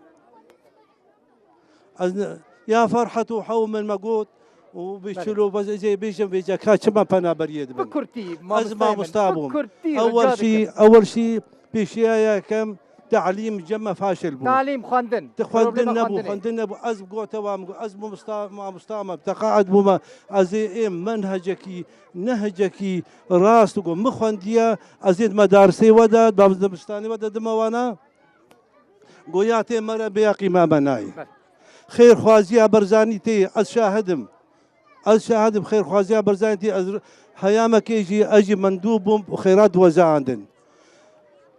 Ez ne-, ya Ferhat û Hewm min me got û bi Belê. çilo bes ez ê bêjim vêca ka çima penaberiyê dibin. Bi kurtî, Ez mamosta min, mamosta bi bûm. kurtî Ewel rica şî, dikim. ewel şî pêşiya yekem talîm cem me faşil bû. Talîm, xwendin. Ti xwendin Problema nebû, xwendinê. xwendin nebû. Ez gote wa min got, ez mamosta, mamosta me, teqaet bûme. Ez ê êm menhecekî, nehecekî rast got. Min xwendiye, ez ê di medarsê we de, di zivistanê we de dime wana. Goya tê mere bêya qîma me nayê. Ber. Xêrxwaziya Barzanî tê, ez şahid im. Ez şahid im, xêrxwaziya Barzanî tê, ez heyamekê jî, ez jî mendû bûm û xêra diwezandin.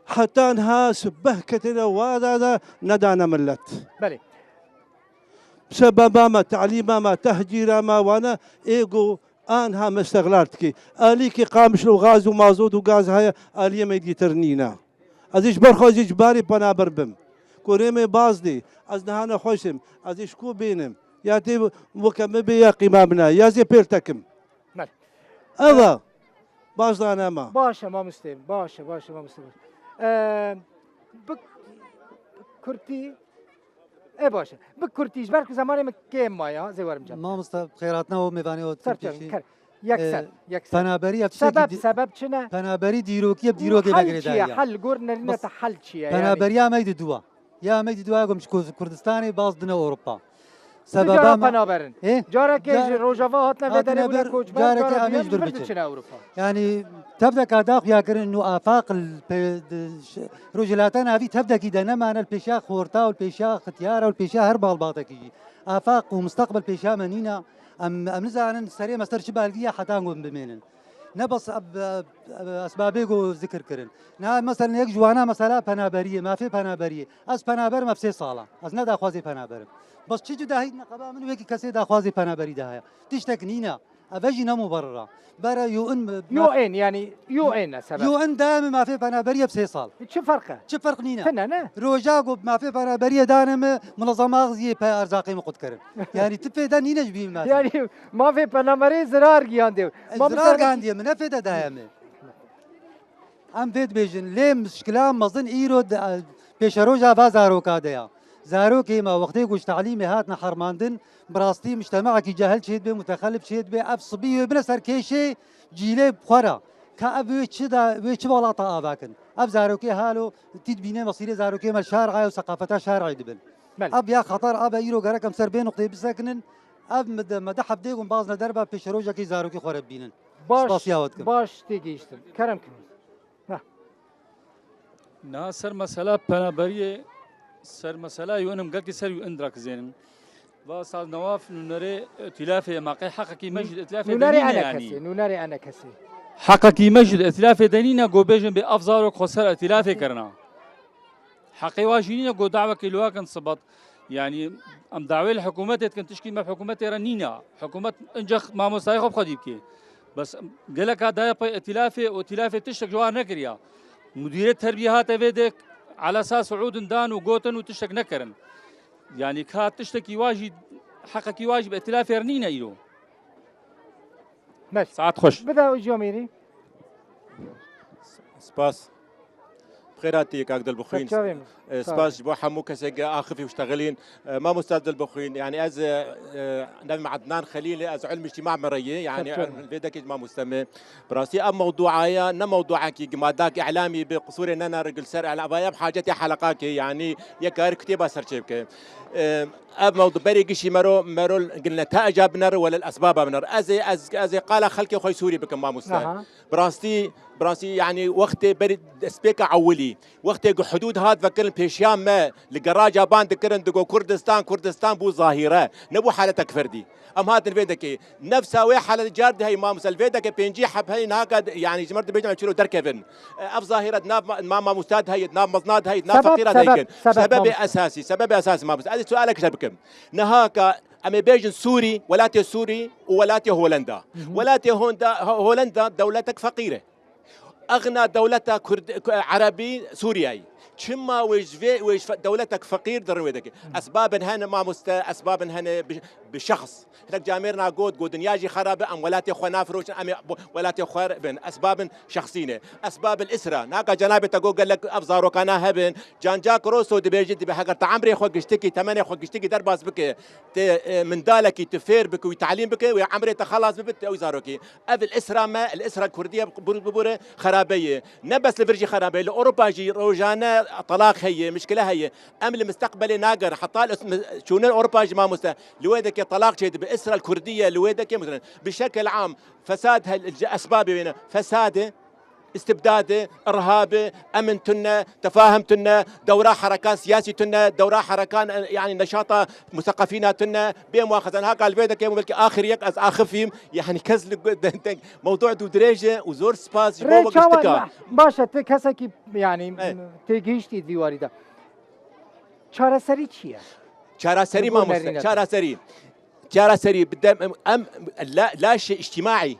Heta niha sibeh ketine wada de nedane millet. Belê. Sebeba me, talîma me, tehcîra me, wana ê ku Anha me îstixlal dike. Alîkî Qamişlo gaz û mazot û gaz heye, aliyê me dîtir nîne. Ez ê ji ber xwe jî ji barê penaber bim. Kurê me baz dê. Ez niha nexweş im. Ez ê ji ku bênim? Ya tê weke me bê ya qîma bina. Ya zê pêl tekim. Belê. Ev e. Baş dane me. Baş e, mamostê. Baş e, baş e, mamostê. Ee, bi kurtî E baş e. Bi kurtî, ji ber ku zemanê min kêm maye, zê werim cem. Mamosta, xêr hatina û mêvanê û Ser Tirkî çerin, jî. ker. Yekser, E, yekser. Penaberî ev tiştekî Sebeb, di-, sebeb çi ne? Penaberî dîrokî ev Û dîrokê hel vegirê çi ye? daye. Hel gor nerîne Bas-, te hel çi ye? Penaberî yanî? Ameyî di dua. Ya ameyî di dua gom ji Kur-, Kurdistanê baz dine Ewropa. Sebeba cara ma- penaberin. Ê? Carekê Car-, ji Rojava hatine vê hatine derê bûne ber-, koçber, carekê cara ameyî duyan ji bir bir biçin. diçine Ewropa. Yanî tevdeka da xuya kirin û afaq li pe-, di ş-, Rojhilata Navî tevdekî de nemane li pêşiya xorta û li pêşiya xityara û li pêşiya her malbatekî jî. Afaq û mustaqbel pêşiya me nîne. Em, em nizanin serê me ser çi balgî ye heta ku em bimênin. Ne bes eb-, eb-, eb-, esbabê ku zikir kirin. Na, meselen, yek ji wana mesela penaberiyê, mafê penaberiyê. Ez penaberim ev sê sala. Ez ne daxwazê penaberim. Bes çi cudahî neqeba min û wekî kesê daxwazê penaberî de heye. Tiştek nîne. Ev jî ne muberrir e. Bere U N, Yo ên, yanî U N e sebeb. U N dayê min mafê penaberiyê bi sê sal. Çi ferq e? Çi ferq nîne? Tine ne? Roja ku mafê penaberiyê dane min, munezema axziyê pe erzaqê min qut kirin. Yanî ti fêde nîne ji bîn mafê. Yanî mafê penaberiyê zirar gihandiye. E, Ma zirar misal gihandiye min, ne fêde daye min. Em vê dibêjin, lê mişkila mezin îro di, e, pêşeroja va zaroka de ya. Zarokê me wextê ku ji talîmê hatine hermandin, bi rastî mujtemekekî cehil çêdibe, mutexelif çêdibe, ev sibî wê bine ser kêşê cîlê xwe re. Ka ev wê çi da, wê çi welata ava kin? Ev zarokê halo tî dibîne mesîrê zarokê me şer'e û seqafeta şer'î dibin. Belê. Ev ya xeter, ev e îro gerek em ser bê nuqteyê bisekinin. Ev me de, me de heftê gun bazne derba pêşerojekê zarokê xwe re bibînin. Baş, Spasiya we dikim. baş tê gihîştin. Kerem kin. Heh. Niha ser mesela penaberiyê, ser mesela U N im, gelkî ser U N dirakizênim. Va Ustaz Newaf nûnerê îtilafê ye, ma qey heqekî me jî îtilafê de Nûnerê nîne ene yanî. kesê, nûnerê ene kesê. Heqekî me jî di îtilafê de nîne, ku bêjin bê ev zarok xweser îtilafê kirina. Heqê wa jî nîne, ku dawekî li wa kin sibat. Yanî em dawê li hikûmetê dikin, tişkî me bi hikûmetê re nîne. Hikûmet incex mamostayê xwe bi xwedî bike. Bes geleka daye pey îtilafê û îtilafê tiştek ji wan nekiriya. Mudîrê terbiyê hate vê dek, ala sa siûdin dan û gotin û tiştek nekirin. Yanî ka tiştekî wa jî, heqekî wa jî bi îtilafê re nîne îro. Baş. Saet xweş. Bide Ujamêrî. Spas. Bi xêr hatî kak Dilbixwîn. Serçavê min. E, Sağ spas ol. Ji bo hemû kesek axifî û ştexilîn. E, mamosta Dilbixwîn, yani ez, e, e, nevê min Ednan Xelîl e, ez ilm îctîma me re ye, yani Serçavê min. Ilm vê dekê ji mamoste me. Bi rastî ev mewduaya ne mewduakî gimadak îlamî bi qisûrê ne ne rigil ser îlam, ev hacetê heleqakê, yani yek kar kitêba serçê bike. E, ev mewdu berê gişî mero, mero gilne te eca binere, wele esbaba binere. Ez ê, ez, ez ê qala xelkê xwe Sûrî bikim mamoste. Aha. Bi rastî, bi rastî, yanî wextê berî destpêka ewilî, wextê ku hudûd hat vekirin pêşiya me, li geraja ban dikirin, digo Kurdistan, Kurdistan bû zahîre. Nebû haletek ferdî. Em hatin vê dekê. Nefsa wê halet car di hey mamoste. Vê dekê pêncî heb hey naka, yanî ji me re dibêjin em çiro derkevin. Ev zahîre di nav ma-, ma-, mamosta de heye, di nav mezna de heye, di nav Sebep, feqîra de sebep, heye. sebep Sebebê mamoste. esasî, sebebê esasî mamoste. Ez ê sualek ji te bikim. Niha ka Em ê bêjin Sûrî, welatê Sûrî û welatê Holenda. Hı hı. Welatê Honda-, Ho-, Holenda dewletek feqîr e. Exna dewleta Kurd-, Ku-, Erebî Sûriyeyê. Çima wê ji vê, wê ji fe-, dewletek feqîr dirin wê deke? Hı. Esbabin hene mamoste, esbabin hene bi, bi şexs. Hinek camêrna got, got dinya jî xerab e, em welatê xwe nafiroşin, em ê bo-, welatê xwe bin. Esbabin şexsî ne. Esbabin îsra. Naka cenabê te got gelek ev zarokana hebin. Jean-Jacques Rousseau dibêje, dibe heger te emrê xwe giştikî, temenê xwe giştikî derbas bike, te, e, mindalekî tu fêr bike, wî talîm bike, wê emrê te xelas bibe, te ew zarokî. Ev li îsra me, li îsra Kurdî ye, bibûre xerabe ye. Ne bes li vir jî xerabe ye, li Ewropa jî rojane telaq heye, mişkile heye. Em li misteqbelê nagerin. Heta li is-, mi-, çûnin Ewropa jî mamoste. Li wê dekê telaq çêdibe. Îsra Kurdî ye, li wê dekê mizin. Bi şekil am, fesad hel-, ji esbabê wê ne. Fesad e. Îstibdad e, irhab e, emin tune, tefahum tune, dewra hereka siyasî tune, dewra herekan, e, yani neşata museqefîna tune, bê muaxezan ha gal vê deke belkî axir yek ez axifîm, yani kes li gu-, de, de, mewdu dû dirêj e û zor spas ji bo Rê we çawa giştika. Baş e, tu kesekî yani Evet. têgihiştî vî warî de. Çareserî çi ye? Çareserî Li bo mamoste, nerîne te. Çareserî. Çareserî bi dem-, em, em, la-, laşê îctîmaî.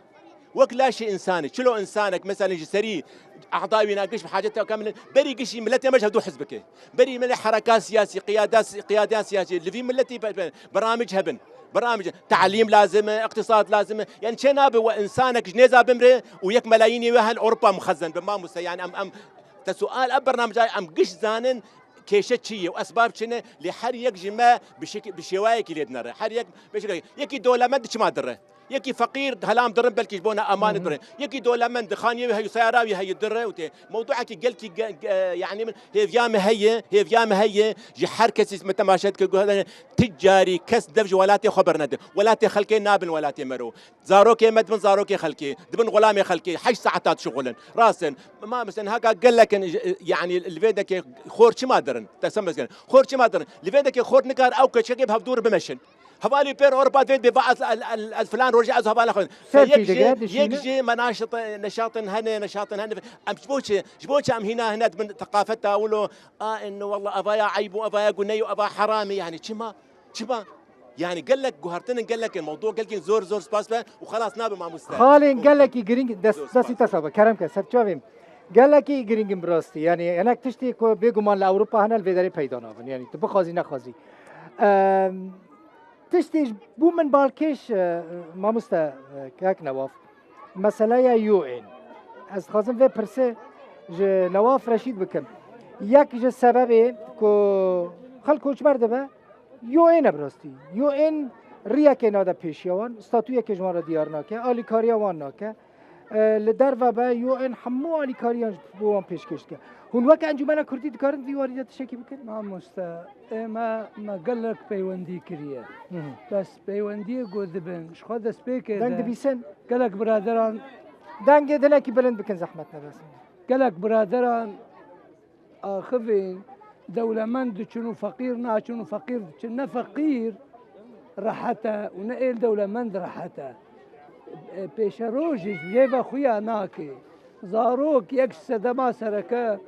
Wek laşê însanî. Çilo însanek, mesela ji serî ehda wî nagiş bi hacet te kamil. Berî gişî miletê me ji hevdû hizb bike. Berî me lê hereka siyasî, qiyada si-, qiyadeyan siyasî. Li vî miletî be-, be-, beramîc hebin. Beramîc. Talîm lazim e, iqtisad lazim e. Yani çê nabe we însanek ji nêza bimre û yek melayînê we hel Ewropa mixezen be mamoste. Yani em, em, te sual ev bernamecayê em giş zanin kêşe çi ye û esbab çi ne, lê her yek ji me bi şek-, bi şêwayekî lê dinere. Her yek bi şekil-, yekî dewlemend çima dire? Yekî feqîr helam dirin belkî ji bona emanê Hı hı. dirin. Yekî dewlemend xaniyê wî heye, seyara wî heye dire û tê. Mewduekî gelkî ge-, ge-, yani min hêviya me heye, hêviya me heye ji her kesî me temaşe dike guhedane ti carî kes dev ji welatê xwe bernede. Welatê xelkê nabin welatê mero. Zarokê me dibin zarokê xelkê, dibin xulamê xelkê, heşt saeta dişixulin. Rast in. Ma mesela haka gelek in, yani li vê dekê xor çima dirin? Te sem bezgen. Xor çima dirin? Li vê dekê xor nikar ew keçekê bi hevdû re bimeşin. Hevalî pêr Ewropa divê bê va ez, el, el, el filan rojê ez hevala xwe. Selfie Yek dige, jî, dişîne. Yek jî me naşit, neşatin hene, neşatin hene. Em ji bo çi? Ji bo çi em hîna hine dibin teqafeta wilo? A, eno, wallah, eva ya eyb û eva ya guney û eva heramî, yani çima? Çima? Yani gelek guhertinin gelek in, mewdu gelkên zor, zor spas be û xelas nabe mamoste. Xalên gelekî girîng des-, Zor spas. destî te sabe, kerem ke, serçavê min. Gelekî girîng in bi rastî. Yani hinek tiştê ku bêguman li Ewropa hene li vê derê peyda nabin. Yani tu bixwazî nexwazî. Em, tiştê ji bo min balkêş, e, mamoste, e, kek Newaf. Meseleya U N. Ez dixwazim vê pirsê ji Newaf Reşîd bikim. Yek ji sebebê ku xelk koçber dibe, U N e bi rastî. U N riyekê nade pêşiya wan, statuyekê ji wan re diyar nake, alîkariya wan nake. E, li derve be U N hemû alîkariyan ji bo wan pêşkêş dike. Hûn wek Encûmena Kurdî dikarin vî warî de tiştekî bikin? Mamoste, ê me, me gelek peywendî kiriye. Hı hı. Bes peywendiyê ku dibin, ji xwe destpêkê Deng de dibîsin? gelek biraderan Dengê dinekî bilind bikin zehmet me bes. Gelek biraderan axivîn, dewlemend diçin û feqîr naçin û feqîr diçin. Ne feqîr rehet e û ne êl dewlemend rehet e. Pêşerojî ji vê ve xuya nake. Zarok yek ji sedema sereke,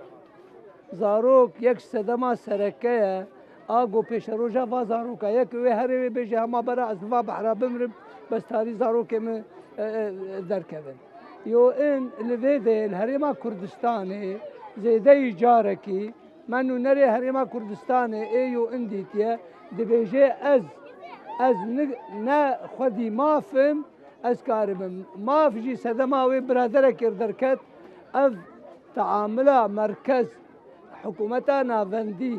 zarok yek ji sedema sereke ye. A ku pêşeroja va zaroka ye, ku wê herê wê bêje hema bera ez li va behra bimrim, bes tarî zarokê min, e, e, derkevin. Yo in li vê de li Herêma Kurdistanê zêdeyî carekî me nûnerê Herêma Kurdistanê ê yo in dîtiye, dibêje ez, ez ni-, ne xwedî maf im, ez karibim. Maf jî sedema wê biraderekê derket, ev teamila merkez, hikûmeta navendî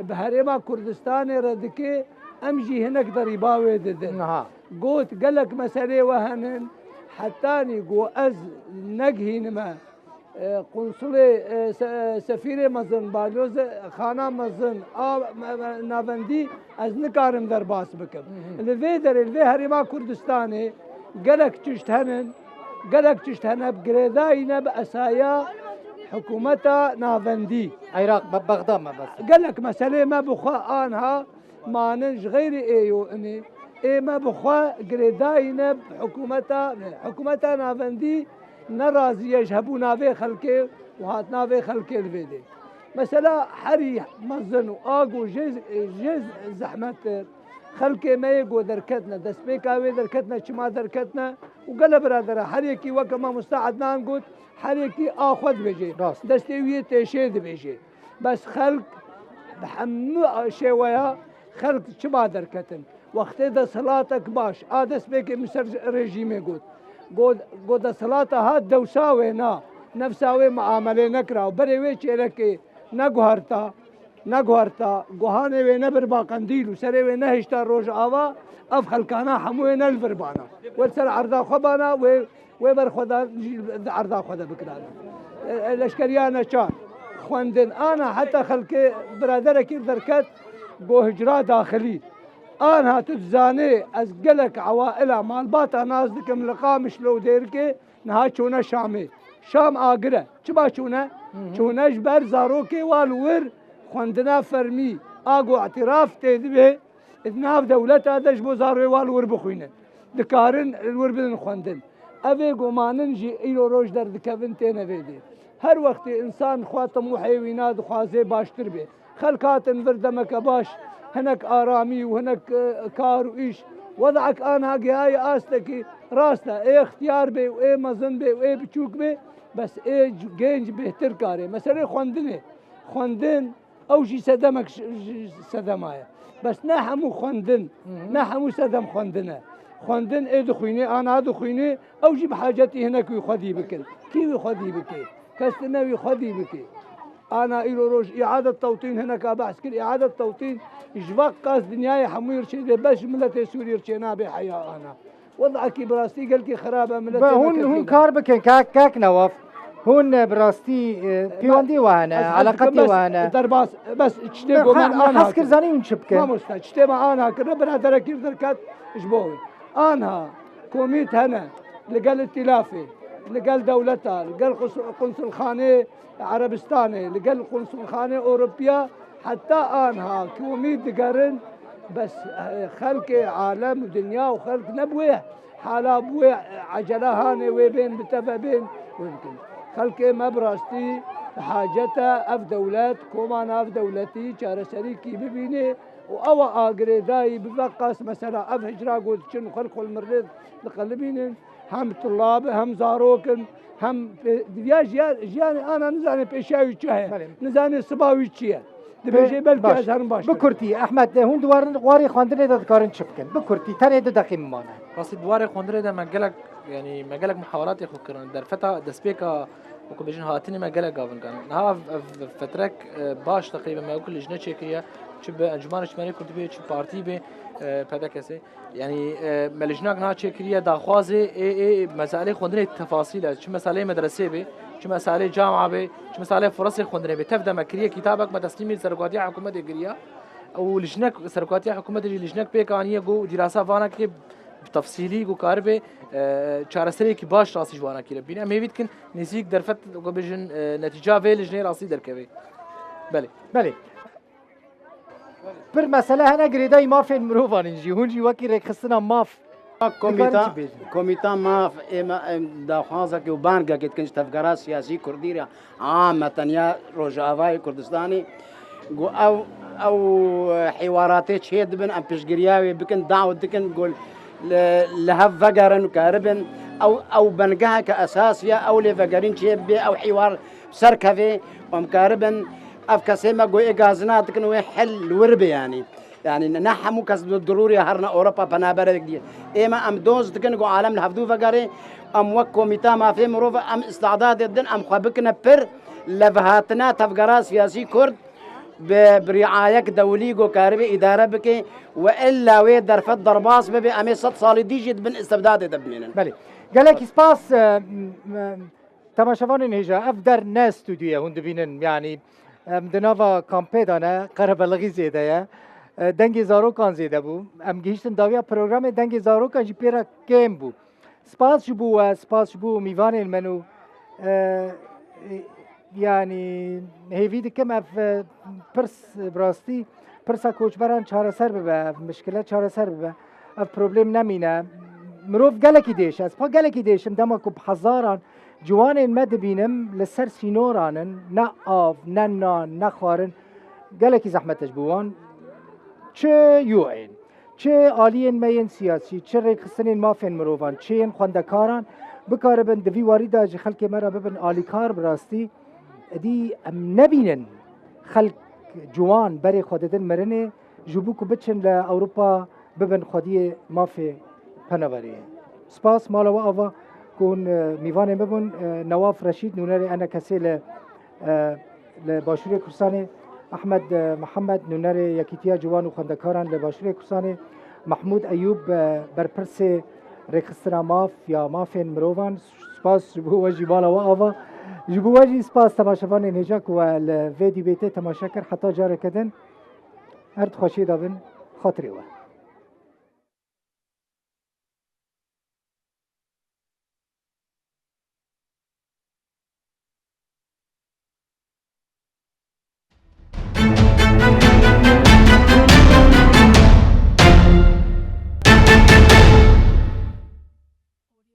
bi Herêma Kurdistanê re dike, em jî hinek derîba wê didin. Niha. Got, gelek meselê we henin, hetanî ku ez negihînime, e, qunsulê, e, se-, e, sefîrê mezin, balyoze xana mezin, a, me, me, navendî, ez nikarim derbas bikim. Hı hı. Li vê derê, li vê Herêma Kurdistanê gelek tişt henin, gelek tişt hene bi girêdayî ne bi esaya hikûmeta navendî. Iraq, Be-, Bexda me bes. Gelek meselê me bi xwe anha manin ji xeyrî ê yo inê. Ê me bi xwe girêdayî ne bi hikûmeta, hikûmeta navendî nerazî ye ji hebûna vê xelkê û hatina vê xelkê li vê dê. Mesela herî mezin û a ku jê, jê zehmettir, xelkê me yê ku derketine, destpêka wê derketine, çima derketine û gele biradera, her yekî weke mamosta Ednan got, her yekî a xwe dibêje. Rast. Destê wî yê têşê dibêje. Bes xelk bi hemû şêweya xelk çima derketin? Wextê desthilatek baş, a destpêkê min ser rejîmê got. Got, got desthilata hat dewsa wê na, nefsa wê muamelê nekira û berê wê çêlekê neguherta, neguherta, guhanê wê nebirba qendîl û serê wê nehişta rojava, ev xelkana hemû wê ne li vir bana. Wê li ser erda xwe bana, wê Wê berxwedan jî di erda xwe de bikirane. E, e, leşkeriya neçar, xwendin, ana heta xelkê biraderekî derket go hicra daxilî. Anha tu dizanê ez gelek ewaila malbata nas dikim li Qamişlo û Dêrikê niha çûne Şamê. Şam agir e. Çima çûne? Hı hı. Çûne ji ber zarokê wa li wir xwendina fermî a go îtiraf tê dibê. Di nav dewleta de ji bo zarokê wa li wir bixwînin. Dikarin li wir bidin xwendin. Ev ê gomanin jî îro roj derdikevin têne vê dê. Her wextê însan xwe timûhê wîna dixwaze baştir bê. Xelk hatin vir demeke baş, hinek aramî û hinek, e, kar û îş. Wedek anha gihaye astekî rast e, ê ixtiyar bê û ê mezin bê û ê biçûk bê, bes ê c-, genc bêhtir karê. Meselê xwendinê. Xwendin Ew jî sedemek ji, ji sedema ye. Bes ne hemû xwendin, Hı hı. ne hemû sedem xwendin e. Xwendin ê dixwînê, ana dixwînê, ew jî bi hacetî hinek wî xwedî bikin. Kî wî xwedî bike? Kes tune wî xwedî bike. Ana îro roj îadet tewtîn hineka behs kir. Îadet tewtîn ji veqas dinyayê hemû yê çê dê, bes ji miletê Sûriyê çê nabe heya ana. Wedekî bi rastî gelkî xirab e, miletê Be, hûn, me hûn kefî kar bikin, kak, kak Newaf. Hûn, e, bi rastî, e, pêwendî we hene, ez, ez eleqetî dikim, we bes hene. Derbas, bes tiştê Me, ku me, me ana hez kir kir. Zanî hûn çi bikin? Mamoste, tiştê me ana kir, biraderekî derket ji bo wî. Anha, komît hene, li gel îtîlafê, li gel dewleta, li gel qus-, qunsulxanê Erebistanê, li gel qunsulxanê Ewropiya, heta anha komît digerin, bes, e, xelkê alem û dinya û xelk nebûye. Hala bûye, e, ecele hanê wê bên bi teve bên wê bikin. Xelkê me bi rastî bi hacet e ev dewlet, koma nav dewletî çareserîkî bibîne û ew a girêdayî bi veqas mesela ev hicra got diçin û xelk xwe li mirê diqelibînin. Hem tulab, hem zarok in, hem pê-, diviya jiya-, jiyanê ana nizane pêşiya wî çi heye, Belê. nizane siba wî çi ye. Dibêje, Pê-, belkî baş. ez herim baş Bi kurtî, Ehmed, hûn di warin-, warê xwendinê de dikarin çi bikin? Bi kurtî, tenê du deqî min mane. Rastî di warê xwendinê de me gelek, yanî me gelek muhawelatê xwe kirin. Derfeta destpêka, wekû bêjin, hatinê me gelek gavin kirin. Niha ev, ev fetrek, e, baş teqrîben me wekî lijne çêkiriye. Çi bi Encûmena Niştimanî Kurdî bê, çi partî bê, e, P D K S. Yanî, e, me lijnak niha çêkiriye daxwazê ê, ê meselê xwendinê tefasîl e. Çi meseleyê medresê bê, çi meseleyê camia bê, çi meseleyê furesê xwendinê bê. Tev de me kiriye kitabek me teslîmî serokatiya hikûmetê kiriye. Û lijnek, serokatiya hikûmetê jî lijnek pêk aniye ku dîrasa vanekê bi tefsîlî ku karibe, e, çareseriyekî baş rastî ji wana kire. Bîne em hêvî dikin nêzîk derfet ku bêjin, e, netîca vê lijneyê rastî derkeve. Belê. Belê. Pir mesele hene girêdayî mafên mirovan in jî. Hûn jî wekî rêkxistina maf Komîta, çi bêjin? Komîta maf ême, em, daxwazekê û bangekê dikin ji tevgera siyasî Kurdî re, ameten ya Rojavayê Kurdistanê, ku ew, ew, e, hêwaratê çê dibin, em piştgiriya wê bikin, dawet dikin, ku li, li hev vegerin û karibin. Ew, ew bengeheke esasî ye, ew lêvegerîn çê bê, ew hêwar serkevê, em karibin, ev kesê me ku ê gazina dikin wê hel li wir bê, yanî. Yanî ne hemû kes di dirûrê herine Ewropa penaberek diye. Ême em doz dikin ku alem li hevdû vegerê, em wek komîta mafê mirov em îstidadê din em xwe bikine pir, levhatina tevgera siyasî Kurd bi, bi riayek dewlî ku karibe îdare bike we illa wê derfet derbas bibe, em ê sed salî dî jî di bin îstibdadê de bimînin. Belê. Gelekî spas, e, m-, m-, temaşevanên hêja, ev der ne stûdyo ye, hûn dibînin, yanî, em di nava kampê de ne, qerebelixî zêde ye. E, dengê zarokan zêde bû. Em gihîştin dawiya programê, dengê zarokan jî pê re kêm bû. Spas ji bo we, spas ji bo mîvanên me nû. E, e, yanî hêvî dikim ev, e, pirs, bi rastî pirsa koçberan çareser bibe, ev mişkile çareser bibe, ev problem nemîne. Mirov gelekî diêşe. Ez xwe gelekî diêşim dema ku bi hezaran ciwanên me dibînim li ser sînoran in, ne av, ne nan, ne xwarin. Gelekî zehmet e ji bo wan. Çi U N, çi aliyên me yên siyasî, çi rêkxistinên mafên mirovan, çi yên xwendekaran bikaribin di vî warî de ji xelkê me re bibin alîkar, bi rastî. Edî em nebînin xelk ciwan berê xwe didin mirinê, ji bo ku biçin li Ewropa bibin xwediyê mafê penaberê. Spas, mala we ava ku hûn, e, mîvanê min bûn. E, Newaf Reşîd, nûnerê E N K S'ê li, e, li Başûrê Kurdistanê, Ehmed, e, Mihemed, nûnerê Yekîtiya Ciwan û Xwendekaran li Başûrê Kurdistanê, Mehmûd Eyûb, e, berpirsê rêxistina maf ya mafên mirovan. Spas ji bo we jî, mala we ava. Ji bo we jî spas, temaşevanên hêja ku we li vê dîbêtê temaşe kir. Heta careke din, her di xweşiyê de bin, xatirê we.